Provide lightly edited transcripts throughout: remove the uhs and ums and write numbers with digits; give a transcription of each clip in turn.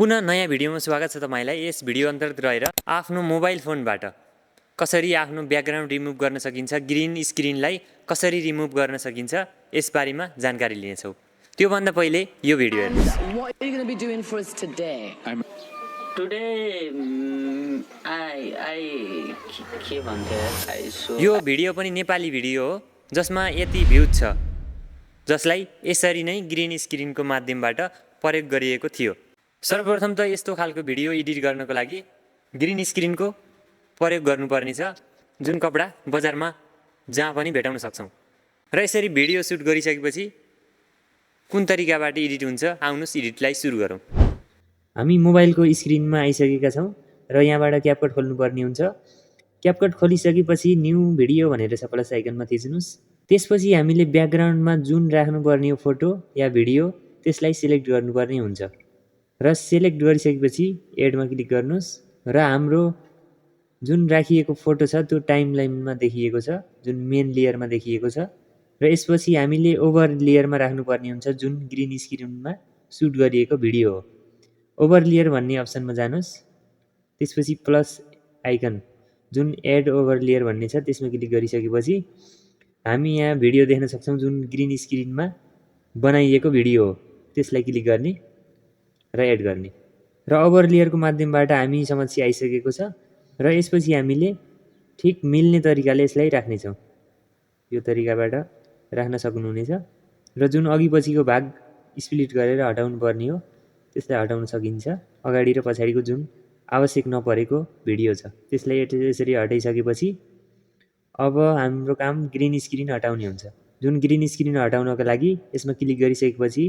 पुनः नयाँ भिडियोमा स्वागत छ तपाईलाई। यस भिडियो अन्तर्गत रहेर आफ्नो मोबाइल फोनबाट कसरी आफ्नो ब्याकग्राउन्ड रिमुभ गर्न सकिन्छ, ग्रीन स्क्रिनलाई कसरी रिमुभ गर्न सकिन्छ यस बारेमा जानकारी लिनेछौँ। त्यो भन्दा पहिले यो भिडियो हेर्नुस्। What are you going to be doing for us today? Today, के भन्थे यो भिडियो पनि नेपाली भिडियो हो जसमा यति भ्युज छ, जसलाई यसरी नै ग्रीन स्क्रिनको माध्यमबाट प्रयोग गरिएको थियो। सर्वप्रथम त यस्तो खालको भिडियो एडिट गर्नको लागि ग्रीन स्क्रिनको प्रयोग गर्नुपर्ने छ, जुन कपडा बजारमा जहाँ पनि भेटाउन सक्छौँ। र यसरी भिडियो सुट गरिसकेपछि कुन तरिकाबाट एडिट हुन्छ, आउनुस् एडिटलाई सुरु गरौँ। हामी मोबाइलको स्क्रिनमा आइसकेका छौँ र यहाँबाट क्यापकट खोल्नुपर्ने हुन्छ। क्यापकट खोलिसकेपछि न्यू भिडियो भनेर छ प्लस आइकनमा थिच्नुस्। त्यसपछि हामीले ब्याकग्राउन्डमा जुन राख्नुपर्ने फोटो या भिडियो त्यसलाई सिलेक्ट गर्नुपर्ने हुन्छ र सिलेक्ट गरिसकेपछि एडमा क्लिक गर्नुस् र हाम्रो जुन राखिएको फोटो छ त्यो टाइमलाइनमा देखिएको छ, जुन मेन लेयरमा देखिएको छ। र यसपछि हामीले ओभर लेयरमा राख्नुपर्ने हुन्छ, जुन ग्रीन स्क्रिनमा सुट गरिएको भिडियो हो। ओभर लेयर भन्ने अप्सनमा जानुस्। त्यसपछि प्लस आइकन जुन एड ओभर लेयर भन्ने छ त्यसमा क्लिक गरिसकेपछि हामी यहाँ भिडियो देख्न सक्छौँ, जुन ग्रीन स्क्रिनमा बनाइएको भिडियो हो। त्यसलाई क्लिक गर्ने र एड गर्ने र ओभर लेयरको माध्यमबाट हामी समक्ष आइसकेको छ। र यसपछि हामीले ठिक मिल्ने तरिकाले यसलाई राख्नेछौँ। यो तरिकाबाट राख्न सक्नुहुनेछ र जुन अघि पछिको भाग स्प्लिट गरेर हटाउनु पर्ने हो त्यसलाई हटाउन सकिन्छ। अगाडि र पछाडिको जुन आवश्यक नपरेको भिडियो छ त्यसलाई यसरी हटाइसकेपछि अब हाम्रो काम ग्रीन स्क्रिन हटाउने हुन्छ। जुन ग्रीन स्क्रिन हटाउनको लागि यसमा क्लिक गरिसकेपछि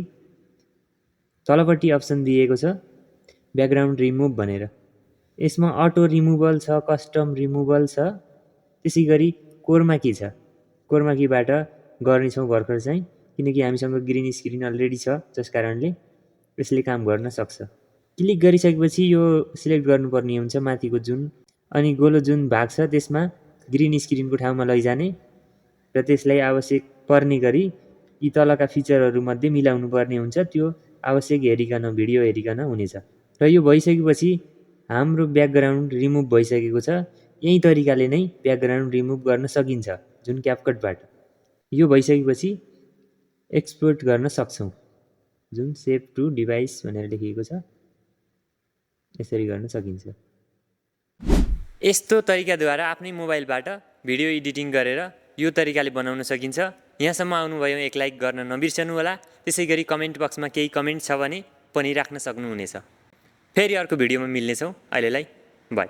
तलपट्टि अप्सन दिएको छ ब्याकग्राउन्ड रिमुभ भनेर। यसमा अटो रिमुभल छ, कस्टम रिमुभल छ, त्यसै गरी कोरमा की छ। कोरमा कीबाट गर्नेछौँ भर्खर चाहिँ, किनकि हामीसँग ग्रीन स्क्रिन अलरेडी छ जस कारणले यसले काम गर्न सक्छ। क्लिक गरिसकेपछि यो सिलेक्ट गर्नुपर्ने हुन्छ माथिको जुन, अनि गोलो जुन भाग छ त्यसमा ग्रीन स्क्रिनको ठाउँमा लैजाने र त्यसलाई आवश्यक पर्ने गरी यी तलका फिचरहरूमध्ये मिलाउनु पर्ने हुन्छ। त्यो आवश्यक हेरिकन भिडियो हेरिकन हुनेछ। र यो भइसकेपछि हाम्रो ब्याकग्राउन्ड रिमुभ भइसकेको छ। यही तरिकाले नै ब्याकग्राउन्ड रिमुभ गर्न सकिन्छ जुन क्यापकटबाट। यो भइसकेपछि एक्सपोर्ट गर्न सक्छौँ, जुन सेभ टु डिभाइस भनेर लेखिएको छ। यसरी गर्न सकिन्छ। यस्तो तरिकाद्वारा आफ्नै मोबाइलबाट भिडियो एडिटिङ गरेर यो तरिकाले बनाउन सकिन्छ। यहाँसम्म आउनुभयो, एक लाइक गर्न नबिर्सनु होला। त्यसै गरी कमेन्ट बक्समा केही कमेन्ट छ भने पनि राख्न सक्नुहुनेछ। फेरि अर्को भिडियोमा मिल्नेछौँ। अहिलेलाई बाई।